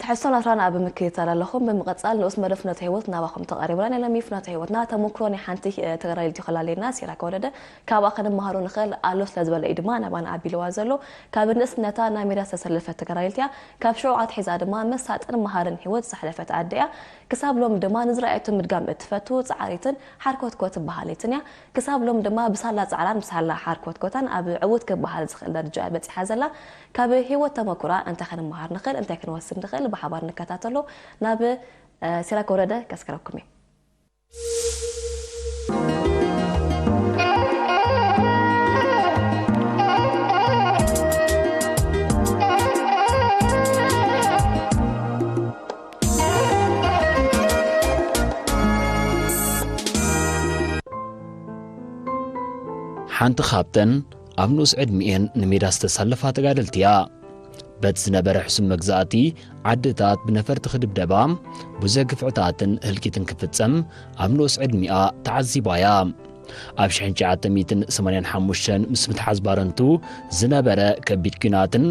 ሕሶ ናትና ኣብ ምክትታል ኣለኹም። ብምቕጻል ንኡስ መደብ ፍኖተ ህይወት ናባኹም ተቐሪብና። ናይ ሎሚ ፍኖተ ህይወትና ተሞክሮ ናይ ሓንቲ፣ እ፣ ተጋዳሊት ይኸላ ኣለና፣ ሲራክ ወረደ። ካብኣ ክንመሃሮ ንኽእል ኣሎ ስለ ዝበለ እዩ ድማ ናባና ኣቢልዋ ዘሎ። ካብ ንእስነታ ናብ ሜዳ ዝተሰለፈት ተጋዳሊት እያ። ካብ ሽዑ ኣትሒዛ ድማ መሳጥን መሃርን ህይወት ዘሕለፈት ኣደ እያ። ክሳብ ሎም ድማ ንዝረኣየቶ ምድጋም እትፈቱ ጻዕሪትን ሓርኮትኮት በሃሊትን እያ። ክሳብ ሎም ድማ ብሳላ ጻዕራን ብሳላ ሓርኮትኮታን ኣብ ዕዉት ክበሃል ዝኽእል ደረጃ እያ በጺሓ ዘላ። ካብ ህይወት ተመኩራ እንታይ ክንመሃር ንኽእል፣ እንታይ ክንወስድ ንኽእል ብሓባር ንከታተሎ። ናብ፣ እ፣ ሲራክ ወረደ ከስከረኩም እየ። ሓንቲ ካብተን ኣብ ንኡስ ዕድሚኤን ንሜዳ ዝተሳለፋ ተጋደልቲ እያ። በቲ ዝነበረ ሕሱም መግዛእቲ፣ ዓድታት ብነፈርቲ ክድብደባ፣ ብዙሕ ግፍዕታትን ህልቂትን ክፍጸም ኣብ ንኡስ ዕድሚኣ ተዓዚባ እያ። ኣብ ሽሕን ትሽዓተ ሚእትን ሰማንያን ሓሙሽተን ምስ ምትሓዝ ባረንቱ ዝነበረ ከቢድ ኲናትን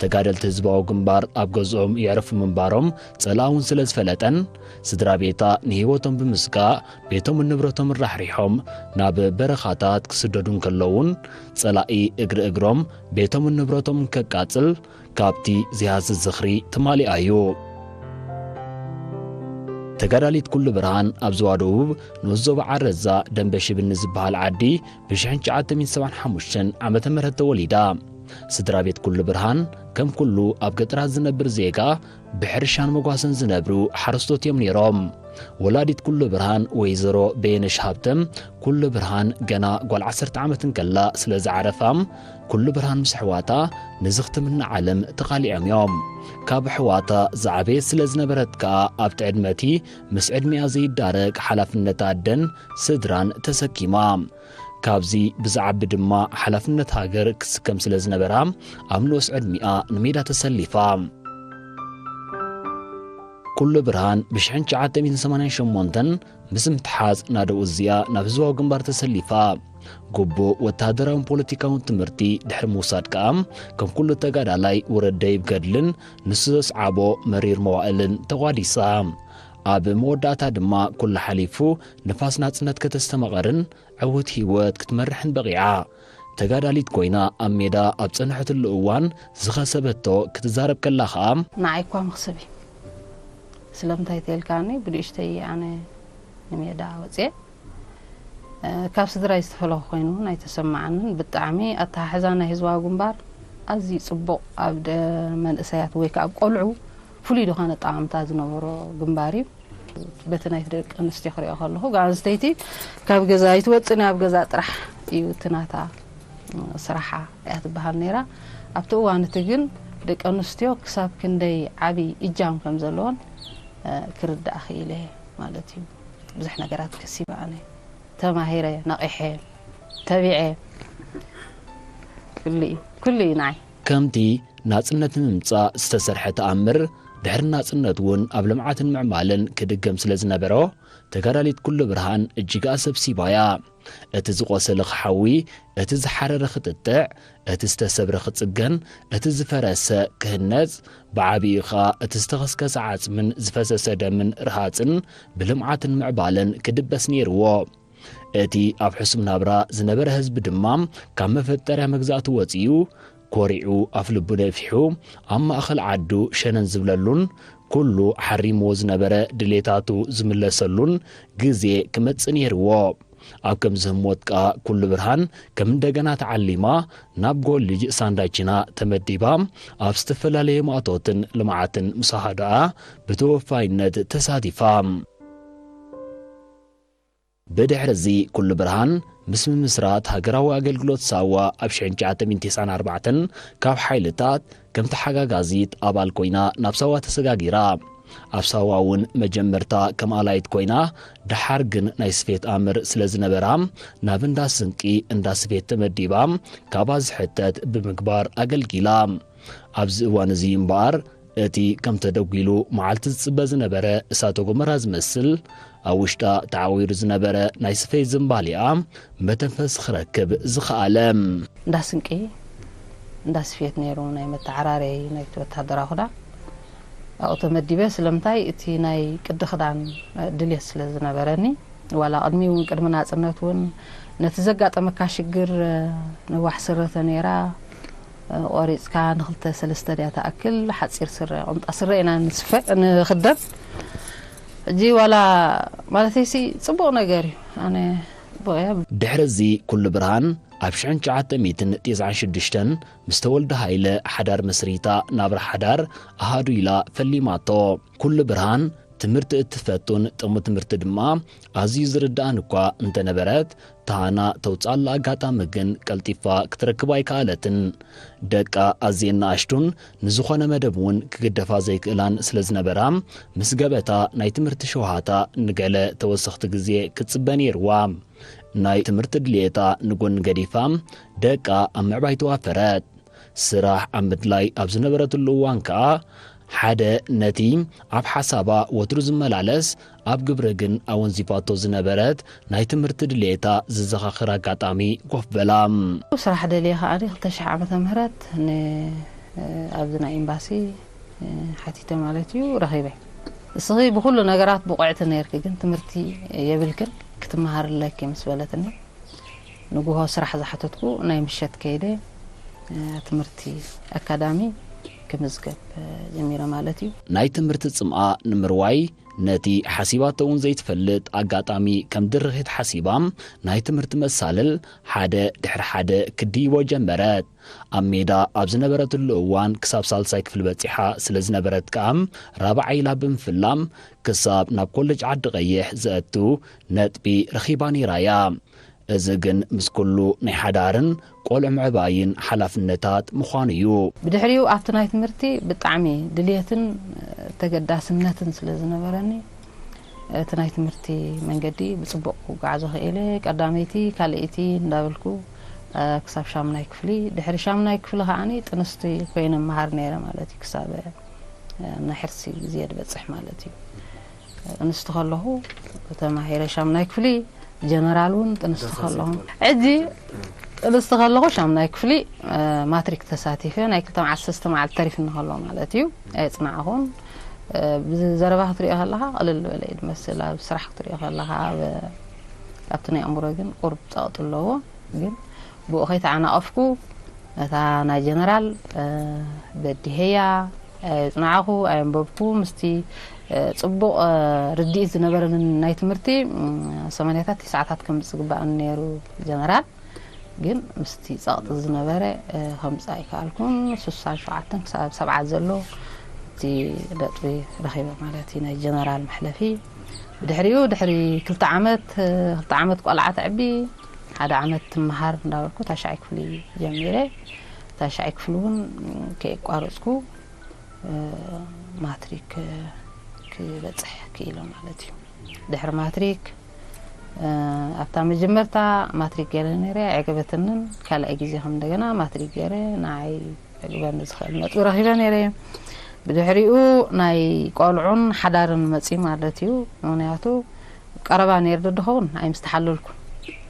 ተጋደልቲ ህዝባዊ ግንባር ኣብ ገዝኦም የዕርፉ ምንባሮም ጸላኣ እውን ስለ ዝፈለጠን፣ ስድራ ቤታ ንህይወቶም ብምስጋእ ቤቶምን ንብረቶምን ራሕሪሖም ናብ በረኻታት ክስደዱ እንከለውን፣ ጸላኢ እግሪ እግሮም ቤቶምን ንብረቶምን ከቃጽል ካብቲ ዘይሃስስ ዝኽሪ ተማሊኣ እዩ። ተጋዳሊት ኩሉ ብርሃን ኣብ ዞባ ደቡብ ንኡስ ዞባ ዓረዛ ደንበ ሽብኒ ዝበሃል ዓዲ ብሽሕን ትሽዓተ ሚእትን ሰብዓን ሓሙሽተን ዓመተ ምህረት ተወሊዳ። ስድራ ቤት ኩሉ ብርሃን ከም ኩሉ ኣብ ገጠራት ዝነብር ዜጋ ብሕርሻን መጓሰን ዝነብሩ ሓረስቶት እዮም ነይሮም። ወላዲት ኩሉ ብርሃን ወይዘሮ በየነሽ ሃብተ ኩሉ ብርሃን ገና ጓል ዓሰርተ ዓመት እንከላ ስለ ዝዓረፋ፣ ኩሉ ብርሃን ምስ ኣሕዋታ ነዚ ክትምነ ዓለም ተቓሊዖም እዮም። ካብ ኣሕዋታ ዝዓበየት ስለ ዝነበረት ከኣ ኣብቲ ዕድመቲ ምስ ዕድሚኣ ዘይዳረግ ሓላፍነት ኣደን ስድራን ተሰኪማ። ካብዚ ብዝዓቢ ድማ ሓላፍነት ሃገር ክትስከም ስለ ዝነበራ ኣብ ንኡስ ዕድሚኣ ንሜዳ ተሰሊፋ። ኩሉ ብርሃን ብሽሕን ትሽዓተ ሚእትን ሰማንያን ሸሞንተን ምስ ምትሓዝ ናደኡ እዚኣ ናብ ህዝባዊ ግንባር ተሰሊፋ። ግቡእ ወተሃደራውን ፖለቲካውን ትምህርቲ ድሕሪ ምውሳድ ከኣ ከም ኩሉ ተጋዳላይ ውረድ ደይብ ገድልን ንሱ ዘስዓቦ መሪር መዋእልን ተቋዲሳ። ኣብ መወዳእታ ድማ ኩሉ ሓሊፉ ንፋስ ናጽነት ከተስተማቐርን ዕዉት ህይወት ክትመርሕን በቒዓ። ተጋዳሊት ኮይና ኣብ ሜዳ ኣብ ጸንሐትሉ እዋን ዝኸሰበቶ ክትዛረብ ከላ ኸኣ፣ ንዓይ እኳ መኽሰብ እዩ። ስለምንታይ ተልካኒ ብንእሽተይ ኣነ ንሜዳ ወፅየ፣ እ፣ ካብ ስድራይ ዝተፈለኹ ኮይኑ እውን ኣይተሰማዓንን። ብጣዕሚ ኣተሓሕዛ ናይ ህዝባዊ ግንባር ኣዝዩ ጽቡቕ፣ ኣብ ደ-፣ መንእሰያት ወይ ከዓ ኣብ ቆልዑ ፍሉይ ዝኾነ ጠቓምታ ዝነበሮ ግንባር እዩ። በቲ ናይ ደቂ ኣንስትዮ ክሪኦ ከለኹ፣ ጓል ኣንስተይቲ ካብ ገዛ ኣይትወፅን እያ፣ ኣብ ገዛ ጥራሕ እዩ እቲ ናታ ስራሓ እያ ትበሃል ነይራ። ኣብቲ እዋን እቲ ግን ደቂ ኣንስትዮ ክሳብ ክንደይ ዓብዪ እጃም ከም ዘለዎን፣ እ፣ ክርዳእ ክኢለ ማለት እዩ። ብዙሕ ነገራት ከሲበ ኣነ። ተማሂረ፣ ነቒሐ፣ ተቢዐ። ኩሉ እዩ፣ ኩሉ እዩ ንዓይ። ከምቲ ናጽነት ንምምጻእ ዝተሰርሐ ተኣምር፣ ድሕሪ ናጽነት እውን ኣብ ልምዓትን ምዕባለን ክድገም ስለ ዝነበሮ፣ ተጋዳሊት ኩሉ ብርሃን እጅግኣ ሰብሲባያ። እቲ ዝቖሰለ ክሓዊ፣ እቲ ዝሓረረ ክጥጥዕ፣ እቲ ዝተሰብረ ክጽገን፣ እቲ ዝፈረሰ ክህነጽ፣ ብዓቢኡ ኸኣ እቲ ዝተኸስከሰ ዓጽምን ዝፈሰሰ ደምን ርሃጽን ብልምዓትን ምዕባለን ክድበስ ነይርዎ። እቲ ኣብ ሕሱም ናብራ ዝነበረ ህዝቢ ድማ ካብ መፈጠርያ መግዛእቲ ወጺኡ፣ ኮሪዑ ኣፍልቡ ነፊሑ ኣብ ማእኸል ዓዱ ሸነን ዝብለሉን ኩሉ ሓሪምዎ ዝነበረ ድሌታቱ ዝምለሰሉን ግዜ ክመጽእ ነይርዎ። ኣብ ከምዚ ህሞት ከኣ ኩሉ ብርሃን ከም እንደገና ተዓሊማ ናብ ኮሌጅ ሳንዳችና ተመዲባ ኣብ ዝተፈላለዩ ማእቶትን ልምዓትን ምስ ኣሃዱኣ ብተወፋይነት ተሳቲፋ። ብድሕርዚ ኩሉ ብርሃን ምስ ምምስራት ሃገራዊ ኣገልግሎት ሳዋ ኣብ ሽሕን ትሽዓተ ሚእትን ተስዓን ኣርባዕተን ካብ ሓይልታት ከም ተሓጋጋዚት ኣባል ኮይና ናብ ሳዋ ተሰጋጊራ። ኣብ ሳዋ እውን መጀመርታ ከም ኣላይት ኮይና፣ ደሓር ግን ናይ ስፌት ኣምር ስለ ዝነበራ ናብ እንዳ ስንቂ እንዳ ስፌት ተመዲባ ካብኣ ዝሕተት ብምግባር ኣገልጊላ። ኣብዚ እዋን እዚ እምበኣር፣ እቲ ከም ተደጒሉ መዓልቲ ዝጽበ ዝነበረ እሳተ ጎመራ ዝመስል፣ ኣብ ውሽጣ ተዓዊሩ ዝነበረ ናይ ስፌት ዝንባሊኣ መተንፈሲ ክረክብ ዝኸኣለ። እንዳ ስንቂ፣ እንዳ ስፌት ነይሩ፣ ናይ መተዓራረዪ ናይቲ ወተሃደራዊ ክዳን። ኣብኡ ተመዲበ። ስለምንታይ? እቲ ናይ ቅዲ ክዳን ድልየት ስለ ዝነበረኒ። ዋላ ቅድሚ እውን፣ ቅድሚ ናጽነት እውን፣ ነቲ ዘጋጠመካ ሽግር፣ ነዋሕ ስረ ተነይራ፣ ቆሪጽካ ንክልተ ሰለስተ ድያ ትኣክል ሓጺር ስረ፣ ቁምጣ ስረ ኢና ንስፈ ንክደን። ሕጂ ዋላ ማለተይሲ ጽቡቕ ነገር እዩ። ኣነ ጽቡቕ እየ። ድሕሪ እዚ ኩሉ ብርሃን ኣብ ሽሕን ትሽዓተ ሚእትን ተስዓን ሽዱሽተን ምስ ተወልደ ሃይለ ሓዳር መስሪታ ናብራ ሓዳር ኣሃዱ ኢላ ፈሊማቶ። ኩሉ ብርሃን ትምህርቲ እትፈቱን ጥቕሚ ትምህርቲ ድማ ኣዝዩ ዝርድኣን እኳ እንተነበረት፣ ተሃና ተውፅኣላ ኣጋጣሚ ግን ቀልጢፋ ክትረክብ ኣይከኣለትን። ደቃ ኣዝየን ንኣሽቱን ንዝኾነ መደብ እውን ክግደፋ ዘይክእላን ስለ ዝነበራ፣ ምስ ገበታ ናይ ትምህርቲ ሸውሃታ ንገለ ተወሰኽቲ ግዜ ክትጽበ ነይርዋ። ናይ ትምህርቲ ድልየታ ንጎኒ ገዲፋ፣ ደቃ ኣብ ምዕባይ ተዋፈረት። ስራሕ ኣብ ምድላይ ኣብ ዝነበረትሉ እዋን ከኣ፣ ሓደ ነቲ ኣብ ሓሳባ ወትሩ ዝመላለስ፣ ኣብ ግብሪ ግን ኣወንዚፋቶ ዝነበረት ናይ ትምህርቲ ድልየታ ዝዘኻኽር ኣጋጣሚ ኮፍ በላ። ስራሕ ደልየ ከኣ ክልተ ሽሕ ዓመተ ምህረት ን-፣ ኣብዚ ናይ ኤምባሲ ሓቲተ ማለት እዩ፣ ረኺበ። እስኺ ብኹሉ ነገራት ብቑዕቲ ነይርኪ፣ ግን ትምህርቲ የብልክን፣ ክትመሃሪ ኣለኪ ምስ በለትኒ፣ ንጉሆ ስራሕ ዝሓተትኩ፣ ናይ ምሸት ከይደ፣ እ፣ ትምህርቲ ኣካዳሚ ክምዝገብ፣ እ፣ ጀሚረ ማለት እዩ። ናይ ትምህርቲ ጽምኣ ንምርዋይ፣ ነቲ ሓሲባቶ እውን ዘይትፈልጥ ኣጋጣሚ ከም ድርኺት ሓሲባ፣ ናይ ትምህርቲ መሳልል ሓደ ድሕሪ ሓደ ክድይቦ ጀመረት። ኣብ ሜዳ ኣብ ዝነበረትሉ እዋን ክሳብ ሳልሳይ ክፍሊ በጺሓ ስለ ዝነበረት ከኣ፣ ራብዓይ ኢላ ብምፍላም ክሳብ ናብ ኮሌጅ ዓዲ ቀይሕ ዘእቱ ነጥቢ ረኺባ ነይራ እያ። እዚ ግን ምስ ኩሉ ናይ ሓዳርን ቆልዑ ምዕባይን ሓላፍነታት ምዃኑ እዩ። ብድሕሪኡ ኣብቲ ናይ ትምህርቲ ብጣዕሚ ድልየትን ተገዳስነትን ስለ ዝነበረኒ፣ እቲ ናይ ትምህርቲ መንገዲ ብጽቡቕ ክጓዓዞ ክኢለ። ቀዳመይቲ፣ ካልኣይቲ እንዳበልኩ፣ እ፣ ክሳብ ሻምናይ ክፍሊ። ድሕሪ ሻምናይ ክፍሊ ከዓኒ ጥንስቲ ኮይነ መሃር ነይረ ማለት እዩ። ክሳብ፣ እ፣ ናይ ሕርሲ ግዜ ዝበጽሕ ማለት እዩ። ጥንስቲ ከለኹ ተማሂረ ሻምናይ ክፍሊ፣ ጀነራል እውን ጥንስቲ ከለኹ። ሕጂ ጥንስቲ ከለኹ ሻምናይ ክፍሊ፣ እ፣ ማትሪክ ተሳቲፈ፣ ናይ ክልተ መዓልቲ ሰለስተ መዓልቲ ተሪፍኒ ከሎ ማለት እዩ። ኣይጽናዕኹን። እ፣ ብዘረባ ክትሪኦ ከለኻ ቅልል ዝበለ እዩ ዝመስል። ኣብ ስራሕ ክትሪኦ ከለኻ፣ ኣብ፣ ኣብቲ ናይ ኣእምሮ ግን ቁሩብ ጸቕጢ ኣለዎ። ግን ብኡ ከይተዓናቐፍኩ፣ ነታ ናይ ጀነራል፣ እ፣ በዲሀያ፣ ኣየጽናዕኹ፣ ኣየንበብኩ። ምስቲ፣ እ፣ ጽቡቕ፣ እ፣ ርድኢት ዝነበረንን ናይ ትምህርቲ፣ እም፣ ሰማንያታት፣ ትስዓታት ከምጽእ ዝግባኣኒ ነይሩ ጀነራል። ግን ምስቲ ጸቕጢ ዝነበረ፣ እ፣ ከምጽእ ኣይከኣልኩን። ስሳን ሸውዓተን ክሳብ ሰብዓ ዘሎ እቲ ነጥቢ ረኺበ ማለት እዩ፣ ናይ ጀነራል መሕለፊ። ብድሕሪኡ፣ ድሕሪ ክልተ ዓመት፣ እ፣ ክልተ ዓመት ቆልዓ ተዕቢ፣ ሓደ ዓመት ትመሃር እንዳበልኩ ታሽዓይ ክፍሊ ጀሚረ። ታሽዓይ ክፍሊ እውን ከየቋረጽኩ፣ እ፣ ማትሪክ ክበጽሕ ክኢለ ማለት እዩ። ድሕሪ ማትሪክ፣ እ፣ ኣብታ መጀመርታ ማትሪክ ገይረ ነይረ፣ ኣይገበትንን። ካልኣይ ግዜ ከም እንደገና ማትሪክ ገይረ፣ ንዓይ ከግበኒ ዝኽእል ነጥቢ ረኺበ ነይረ። ብድሕሪኡ ናይ ቆልዑን ሓዳርን መጺኡ ማለት እዩ። ምኽንያቱ ቀረባ ነይሩ ዶ ድኸውን ኣይምስተሓለልኩን፣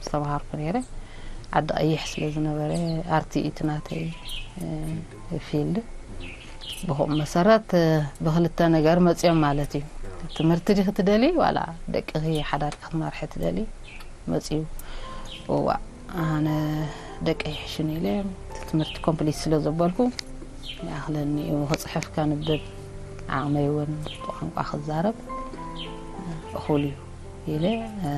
ዝተምሃርኩ ነይረ። ዓዲ ቀይሕ ስለ ዝነበረ፣ ኣርቲ እቲ ናተይ፣ እ፣ ፊልድ። ብኸምኡ መሰረት፣ እ፣ ብክልተ ነገር መጺኦም ማለት እዩ። ትምህርቲ ዲኺ ትደሊ ዋላ ደቅኺ ሓዳርኪ ክትመርሒ ትደሊ? መጺኡ። እዋእ፣ ኣነ ደቀይ ይሕሽኒ ኢለ፣ እቲ ትምህርቲ ኮምፕሊት ስለ ዘበልኩ፣ ይኣኽለኒ እዩ፣ ክጽሕፍ ከንብብ ዓቕመይ እውን ብቋንቋ ክዛረብ እኹል እዩ ኢለ፣ እ፣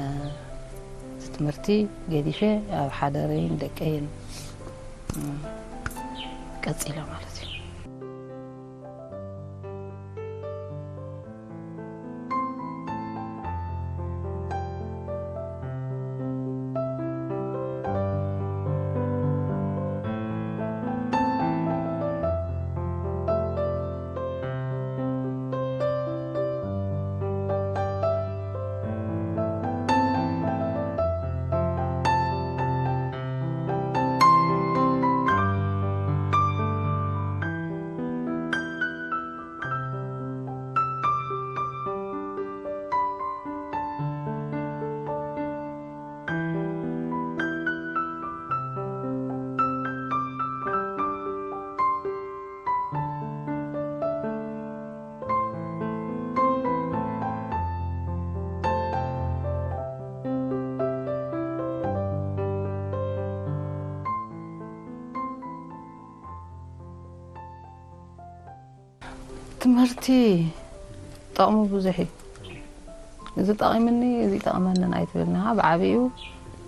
እቲ ትምህርቲ ገዲፈ ኣብ ሓደረይን ደቀይን፣ እ፣ ቀጺለ ማለት እዩ። ትምህርቲ ጠቕሙ ብዙሕ እዩ። እዚ ጠቒምኒ፣ እዚ ጠቕመንን ኣይትብልና፣ ብዓቢኡ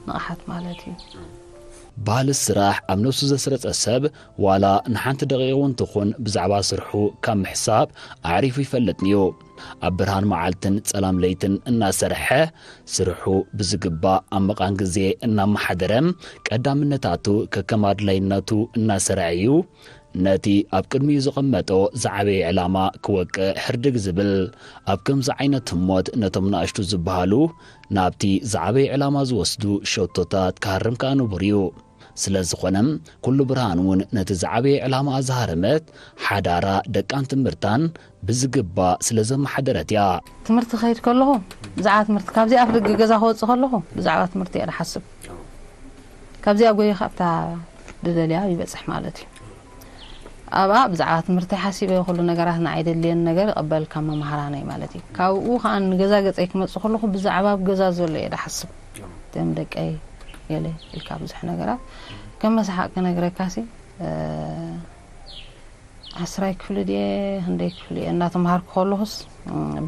ንቕሓት ማለት እዩ። ባህሊ ስራሕ ኣብ ነብሱ ዘስረጸ ሰብ ዋላ ንሓንቲ ደቂቕ እውን ትኹን ብዛዕባ ስርሑ ካብ ምሕሳብ ኣዕሪፉ ይፈልጥን እዩ። ኣብ ብርሃን መዓልትን ጸላም ለይትን እናሰርሐ ስርሑ ብዝግባእ ኣብ መቓን ግዜ እናመሓደረ ቀዳምነታቱ ከከም ኣድላይነቱ እናሰርዐ እዩ ነቲ ኣብ ቅድሚኡ ዘቐመጦ ዝዓበየ ዕላማ ክወቅዕ ህርድግ ዝብል። ኣብ ከምዚ ዓይነት ህሞት ነቶም ንኣሽቱ ዝበሃሉ ናብቲ ዝዓበየ ዕላማ ዝወስዱ ሸቶታት ክሃርም ከኣ ንቡር እዩ። ስለ ዝኾነ ኩሉ ብርሃን እውን ነቲ ዝዓበየ ዕላማ ዝሃረመት ሓዳራ ደቃን ትምህርታን ብዝግባእ ስለ ዘመሓደረት እያ። ትምህርቲ ክኸይድ ከለኹ ብዛዕባ ትምህርቲ ካብዚ ኣፍ ደገ ገዛ ክወፅእ ከለኹ ብዛዕባ ትምህርቲ እየ ዝሓስብ። ካብዚኣ ጎየ ካብታ ድደልያ ይበፅሕ ማለት እዩ። ኣብኣ ብዛዕባ ትምህርቲ ሓሲበ ኩሉ ነገራት ንዓይ ደልየን ነገር ይቐበል ካብ መምሃራነይ ማለት እዩ። ካብኡ ከዓ ንገዛ ገፀይ ክመፅእ ከለኹ ብዛዕባ ኣብ ገዛ ዘሎ እየ ዝሓስብ። እቶም ደቀይ ገለ ኢልካ ብዙሕ ነገራት ከም መሳሓቅ ክነግረካሲ ዓስራይ ክፍሊ ድየ ክንደይ ክፍሊ እየ እናተምሃርኩ ከለኹስ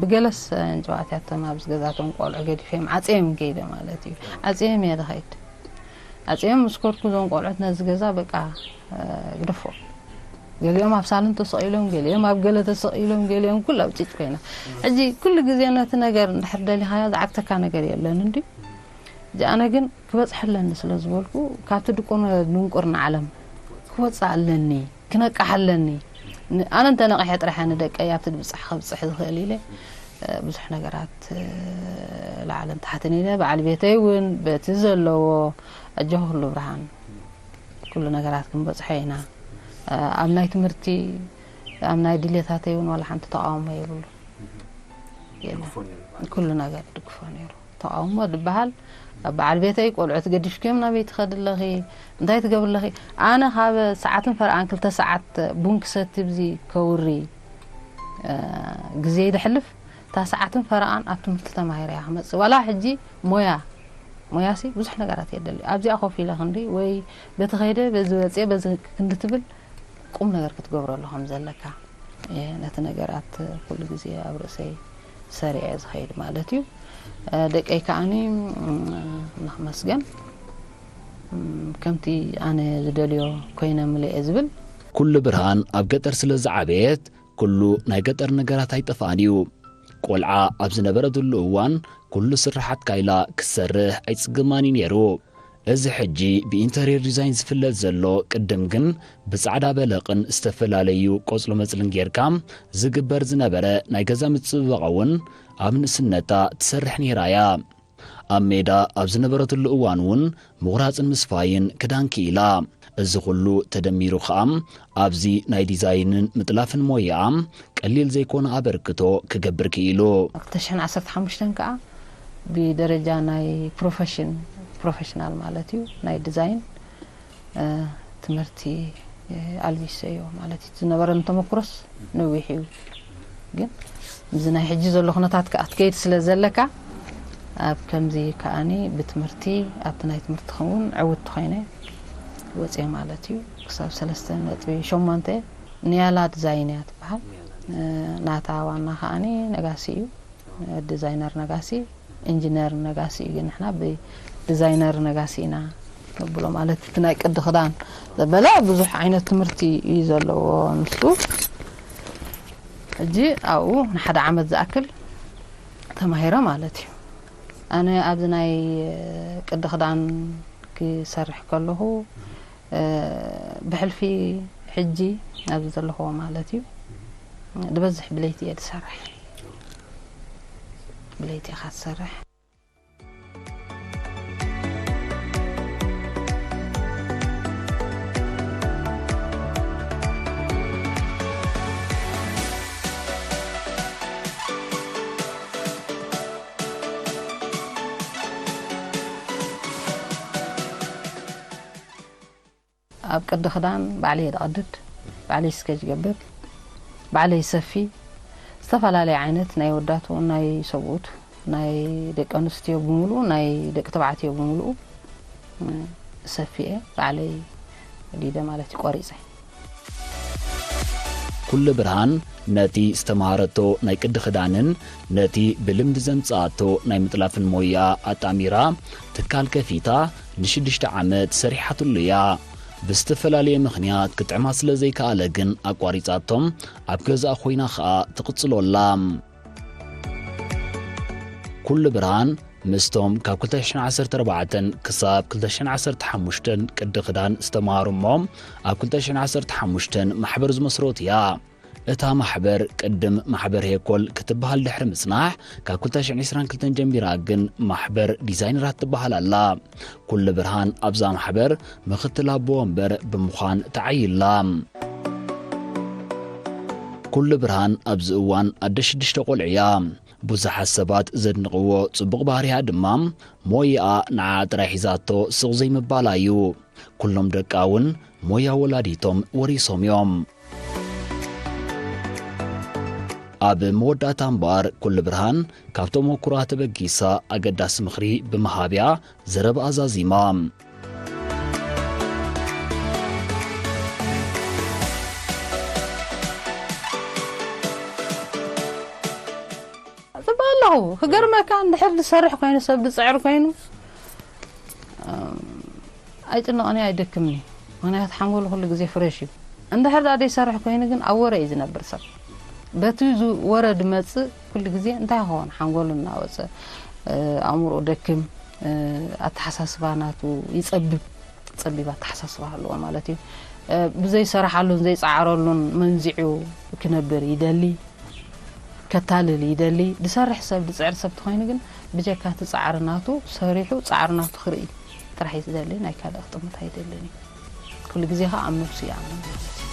ብገለስ እንጨዋትያቶም ኣብዚ ገዛቶም ቆልዑ ገዲፈዮም ዓፅዮም ከይደ ማለት እዩ። ዓፅዮም እየ ዝኸይድ። ዓፅዮም ምስ ከድኩ እዞም ቆልዑት ነዚ ገዛ በቃ ግደፎ። ገሊኦም ኣብ ሳሎን ተሰቒሎም፣ ገሊኦም ኣብ ገለ ተሰቒሎም፣ ገሊኦም ኩሉ ኣብ ፂጥ ኮይና። ሕጂ ኩሉ ግዜ ነቲ ነገር እንድሕር ደሊኻዮ ዝዓግተካ ነገር የለን እንዲ። ሕጂ ኣነ ግን ክበፅሐለኒ ስለ ዝበልኩ ካብቲ ድቁነ ድንቁርና ዓለም ክወፅእ ኣለኒ፣ ክነቅሕ ኣለኒ። ኣነ እንተ ነቒሐ ጥራሕ እየ ንደቀይ ኣብቲ ድብፃሕ ከብፅሕ ዝኽእል ኢለ ብዙሕ ነገራት ላዕልን ታሕትን ኢለ በዓል ቤተይ እውን በቲ ዘለዎ ኣጆኺ ኩሉ ብርሃን ኩሉ ነገራት ክንበፅሖ ኢና። ኣብ ናይ ትምህርቲ ኣብ ናይ ድሌታተይ እውን ዋላ ሓንቲ ተቃውሞ የብሉ። ኩሉ ነገር ይድግፎ ነይሩ። ተቃውሞ ዝበሃል ኣብ በዓል ቤተይ ቆልዑት ገዲፍክዮም ናበይ ትኸዲ ኣለኺ እንታይ ትገብሪ ኣለኺ? ኣነ ካብ ሰዓትን ፈረቓን ክልተ ሰዓት ቡን ክሰቲ ብዚ ከውሪ ግዜ ይደሕልፍ እታ ሰዓትን ፈረቓን ኣብ ትምህርቲ ተማሂረ እያ ክመፅእ። ዋላ ሕጂ ሞያ ሞያሲ ብዙሕ ነገራት የደሊ። ኣብዚኣ ኮፍ ኢለ ክንዲ ወይ በቲ ከይደ በዚ ወፅየ በዚ ክንዲ ትብል ቁም ነገር ክትገብረሉ ከም ዘለካ እየ ነቲ ነገራት ኩሉ ግዜ ኣብ ርእሰይ ሰሪዐ ዝኸይድ ማለት እዩ። ደቀይ ከዓኒ ንክመስገን ከምቲ ኣነ ዝደልዮ ኮይነ ምልኤ ዝብል። ኩሉ ብርሃን ኣብ ገጠር ስለ ዝዓበየት ኩሉ ናይ ገጠር ነገራት ኣይጠፍኣን እዩ። ቆልዓ ኣብ ዝነበረትሉ እዋን ኩሉ ስርሓት ካይላ ክትሰርሕ ኣይጽግማን እዩ ነይሩ። እዚ ሕጂ ብኢንተርየር ዲዛይን ዝፍለጥ ዘሎ ቅድም ግን ብጻዕዳ በለቕን ዝተፈላለዩ ቆጽሎ መጽልን ጌርካ ዝግበር ዝነበረ ናይ ገዛ ምጽብባቕ እውን ኣብ ንእስነታ ትሰርሕ ነይራ እያ። ኣብ ሜዳ ኣብ ዝነበረትሉ እዋን እውን ምቑራጽን ምስፋይን ክዳን ክኢላ። እዚ ኩሉ ተደሚሩ ከኣ ኣብዚ ናይ ዲዛይንን ምጥላፍን ሞያኣ ቀሊል ዘይኮነ ኣበርክቶ ክገብር ክኢሉ። ኣብ ክልተ ሽሕን ዓሰርተ ሓሙሽተን ከኣ ብደረጃ ናይ ፕሮፌሽን ፕሮፌሽናል ማለት እዩ ናይ ዲዛይን ትምህርቲ ኣልቢሰዮ ማለት እዩ። ዝነበረን ተመክሮስ ነዊሕ እዩ። ግን እዚ ናይ ሕጂ ዘሎ ኩነታት ከኣ ትከይድ ስለ ዘለካ ኣብ ከምዚ ከኣኒ ብትምህርቲ ኣብቲ ናይ ትምህርቲ ከምኡውን ዕውት ኮይነ ወፅየ ማለት እዩ። ክሳብ ሰለስተ ነጥቢ ሸሞንተ ኒያላ ዲዛይን እያ ትበሃል። ናታ ዋና ከኣኒ ነጋሲ እዩ። ዲዛይነር ነጋሲ፣ ኢንጂነር ነጋሲ እዩ። ግን ንሕና ብዲዛይነር ነጋሲ ኢና ነብሎ። ማለት እቲ ናይ ቅዲ ክዳን ዘበለ ብዙሕ ዓይነት ትምህርቲ እዩ ዘለዎ ንሱ። ሕጂ ኣብኡ ንሓደ ዓመት ዝኣክል ተማሂረ ማለት እዩ። ኣነ ኣብዚ ናይ ቅዲ ክዳን ክሰርሕ ከለኹ ብሕልፊ ሕጂ ኣብዚ ዘለኹዎ ማለት እዩ ዝበዝሕ ብለይቲ እየ ዝሰርሕ። ብለይቲ ኢኻ ትሰርሕ። ኣብ ቅዲ ክዳን ባዕለይ እየ ዝቐድድ፣ ባዕለይ ስኬች ይገብር፣ ባዕለይ ይሰፊ። ዝተፈላለየ ዓይነት ናይ ወዳቱ ናይ ሰብኡት ናይ ደቂ ኣንስትዮ ብምሉኡ ናይ ደቂ ተባዕትዮ ብምሉኡ ሰፊኤ ባዕለይ ዲደ ማለት እዩ ቆሪፀ። ኩሉ ብርሃን ነቲ ዝተምሃረቶ ናይ ቅዲ ክዳንን ነቲ ብልምዲ ዘምጽኣቶ ናይ ምጥላፍን ሞያ ኣጣሚራ ትካል ከፊታ ንሽዱሽተ ዓመት ሰሪሓትሉ እያ። ብዝተፈላለየ ምኽንያት ክጥዕማ ስለ ዘይከኣለ ግን ኣቋሪጻቶም ኣብ ገዛእ ኮይና ኸኣ ትቕጽሎ ኣላ። ኩሉ ብርሃን ምስቶም ካብ ክልተ ሽሕን ዓሰርተ ኣርባዕተን ክሳብ ክልተ ሽሕን ዓሰርተ ሓሙሽተን ቅዲ ክዳን ዝተምሃሩ እሞ ኣብ ክልተ ሽሕን ዓሰርተ ሓሙሽተን ማሕበር ዝመስረቱ እያ። እታ ማሕበር ቅድም ማሕበር ሄኮል ክትበሃል ድሕሪ ምጽናሕ ካብ ክልተ ሽሕን ዕስራን ክልተን ጀሚራ ግን ማሕበር ዲዛይነራት ትበሃል ኣላ። ኩሉ ብርሃን ኣብዛ ማሕበር ምኽትል ኣቦ ወንበር ብምዃን ተዓይላ። ኩሉ ብርሃን ኣብዚ እዋን ኣደ ሽዱሽተ ቆልዑ እያ። ብዙሓት ሰባት ዘድንቕዎ ጽቡቕ ባህሪኣ ድማ ሞያኣ ንዓ ጥራይ ሒዛቶ ስቕ ዘይምባላ እዩ። ኩሎም ደቃ እውን ሞያ ወላዲቶም ወሪሶም እዮም። ኣብ መወዳእታ እምበኣር ኩሉ ብርሃን ካብ ተመኩሮኣ ተበጊሳ ኣገዳሲ ምኽሪ ብምሃብ እያ ዘረባኣ ዛዚማ። ጽቡቕ ኣለኹ። ክገርመካ እንድሕር ዝሰርሕ ኮይኑ ሰብ ዝጽዕር ኮይኑ ኣይጭነቕን ኣይደክምን እዩ። ምኽንያቱ ሓንጎሉ ኩሉ ግዜ ፍሬሽ እዩ። እንድሕር ደኣ ዘይሰርሕ ኮይኑ ግን ኣብ ወረ እዩ ዝነብር ሰብ። በቲ ወረ ዝመጽእ ኩሉ ግዜ እንታይ ክኸውን ሓንጎሉ እናወጸ ኣእምሮ ደክም ኣተሓሳስባ ናቱ ይጸብብ። ጸቢብ ኣተሓሳስባ ኣለዎ ማለት እዩ። ብዘይሰረሓሉን ዘይጸዓረሉን መንዚዑ ክነብር ይደሊ። ከታልል ይደሊ። ዝሰርሕ ሰብ ዝጽዕር ሰብ ተኾይኑ ግን ብጀካ እቲ ጻዕሪ ናቱ ሰሪሑ ጻዕሪ ናቱ ክርኢ ጥራሕ እዩ ዝደሊ። ናይ ካልእ ክጥምት ኣይደልን እዩ። ኩሉ ግዜ ኸዓ ኣብ ነብሱ ይኣምን ማለት እዩ።